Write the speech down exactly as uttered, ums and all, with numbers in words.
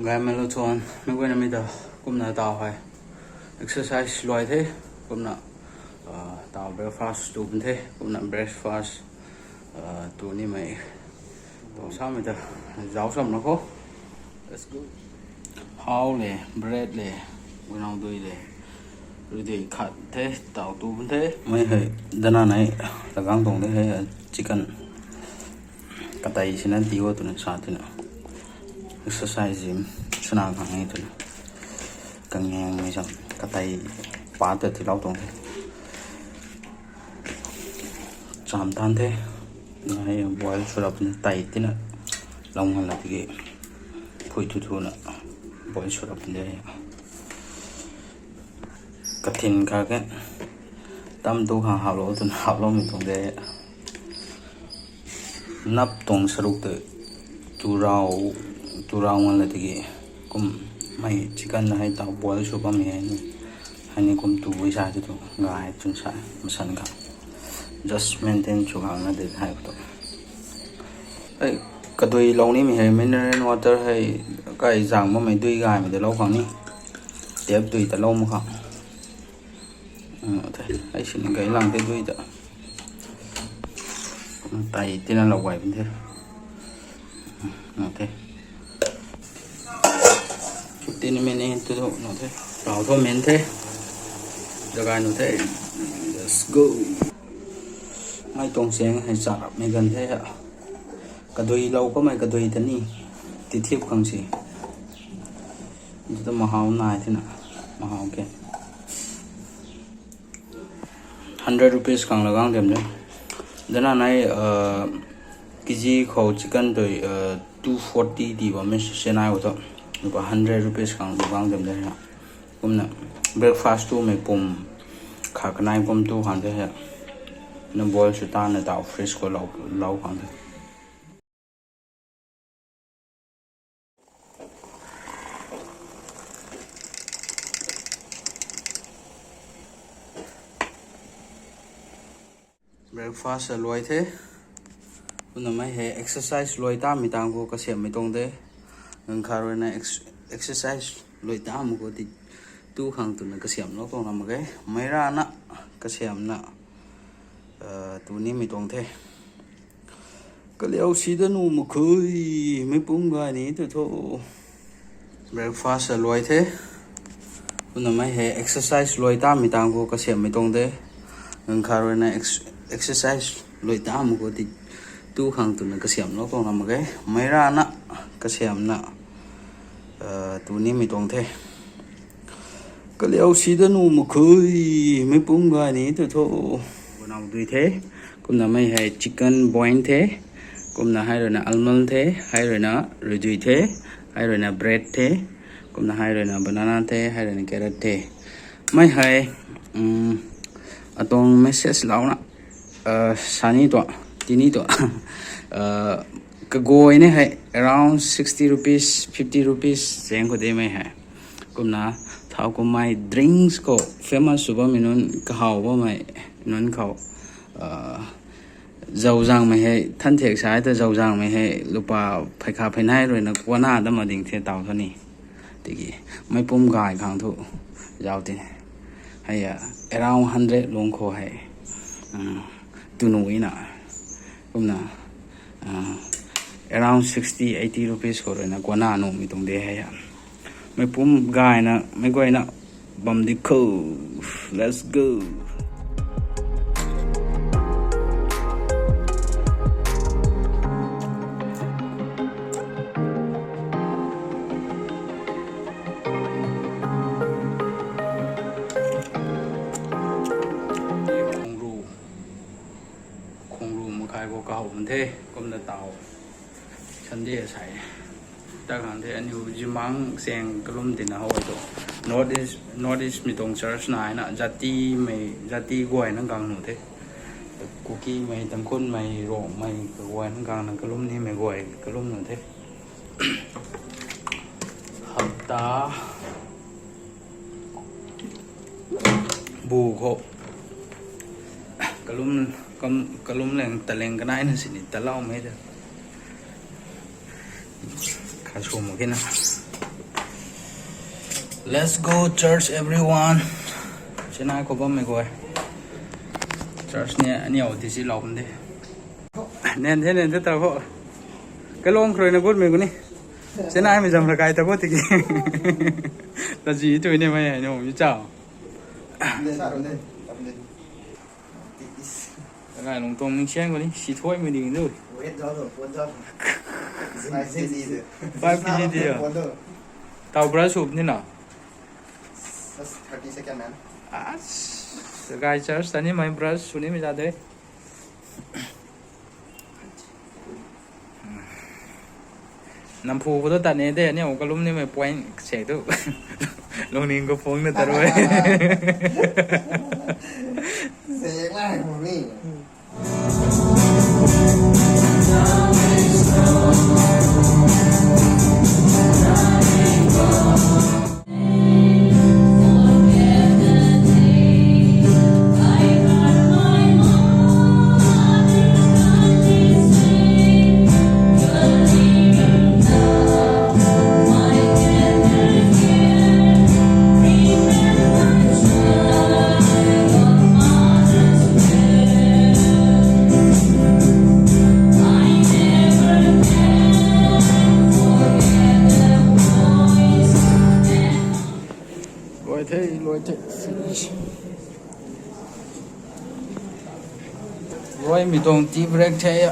Gaymei lou thuan, mei guayna mi ta kumna taw hei exercise luai the, kumna taw breakfast tu pun the, kumna breakfast tu nimei tuang samei ta zauc sam na khou. Let's go. Hau le, bread le, guanau dui le, ruidui khat the, taw tu pun the. Mei hei dana nei, tagang tuang de hei chicken katei sina tii o twna sa twna. Exercise gym swna khang e twna. Kangaengmei sam katei pa ta tiilou tuang the. Cham tan the. Nai boil sw rap ni tei tina lou ngan la tiki phui thu thuna boil sw rap ni de. Kathin kha ke tam tu khang haplou twna haploumei tuang de. Nap tuang saruk tei tu rau, tu rau ngan la tiki kum mei chicken hei taw boil sw bammei hei ni, hei ni kum tu e sa tu tu gay chwn sa masan kha. Just maintain sw khang na de hei tu. Hei, kadui lou nimei hei mineral water hei kai zang bammei dui gaymei de lou khang ni. Tap dui ta lou mak khang. Hei sini gay lang the dui ta. Tei tina lou gay pun the. Fifteen minute tu thu nu the. Taw thu min the. Dagai nu the. Let's go. Mei tuang seng hei charapmei ganv the. Kadui lou kamei kadui ta ni tithip khang si. Tu ta mahau nai thina, mahau ke. Hundred rupees khang la gang dem de. Dana nei kg khou chicken tei two forty ti bammei se nai khou thu, lupa hundred rupees khang la gang dem de. Kumna breakfast tumei pum kha kanei kum tu khang the hei. Na boil sw tana taw fresh khou lou, lou khang the. Breakfast luai the. Kumna mei hei exercise luai tamei tang khou kasiammei tuang de. Ganv khat ruina exercise luai tamei khou ti tu khang twna kasiamlou tuang na mak ge. Mei rana kasiamna tu nimei tuang the. Kaliau si da nuh mak khe, mei pum gay ni tu thu. Breakfast luai the. Kumna mei hei exercise luai tamei tang khou kasiammei tuang de. Ganv khat ruina exercise luai tamei khou ti tu khang twna kasiamlou tuang na mak ge. Mei rana kasiamna tu nimei tuang the. Kaliau si da nuh mak khe, mei pum gay ni tu thu. Guanau dui the. Kumna mei hei chicken boil the. Kumna hei ruina almond the, hei ruina ruidui the, hei ruina bread the. Kumna hei ruina banana the, hei ruina carrot the. Mei hei atuang message louna sani tuang, tini tuang kaguay ni hei around sixty rupees, fifty rupees zaeng khou de mei hei. Kumna thau kummei drinks khou famous sw bammei nunc, kahaw bammei nunc khou zauzangmei hei than thek sa ta zauzangmei hei lupa pheikha pheinei ruina kuana dam ma ding the taw thu ni. Tiki mei pum gay khang thu zau ti hei around hundred lung khou hei tunu ina. Kumna around sixty, eighty rupees khou ruina kuana nuhmei tuang de hei. Mei pum gayna mei guayna bam di kho. Let's go. Khungru, khungru makhai khou kahaw bam the, kumna taw. Sunday asei ta khang the aniu zimang seng kalum tina how tu. North East, North East mei tuang church naina jati mei, jati guayna gang nuh the. Kukimei, Tangkhulmei, Rongmei kaguayna gangna kalum nimei guay kalum nuh the. Hapta bu khou kalum, kalum leng taleng kanaina sini taloumei ta kha sw mak khe na. Let's go church everyone. Chennai khou bammei guay. Church ni aniu ti si lou bam de. Nen the, nen the ta ho. Kalung khruina gutmei gu ni. Chennai mei zam rakai ta bo tiki. Ta zi tu ni mai hai no mi chau. Gai lung tuang ning sian gu ni, si thuaimei ding tu. Five K G di ya. Tau brush up ni na. Just thirty second, man. As, gai church ta ni mai brush sw ni mi za de. Namphu khou tu tat ni de, aniu kalum ni mei point sek tu. Lungning khou phung na ta rui. Sek la khou ni. Luai the, luai the. Finish. Luaimei tuang tea break the ya.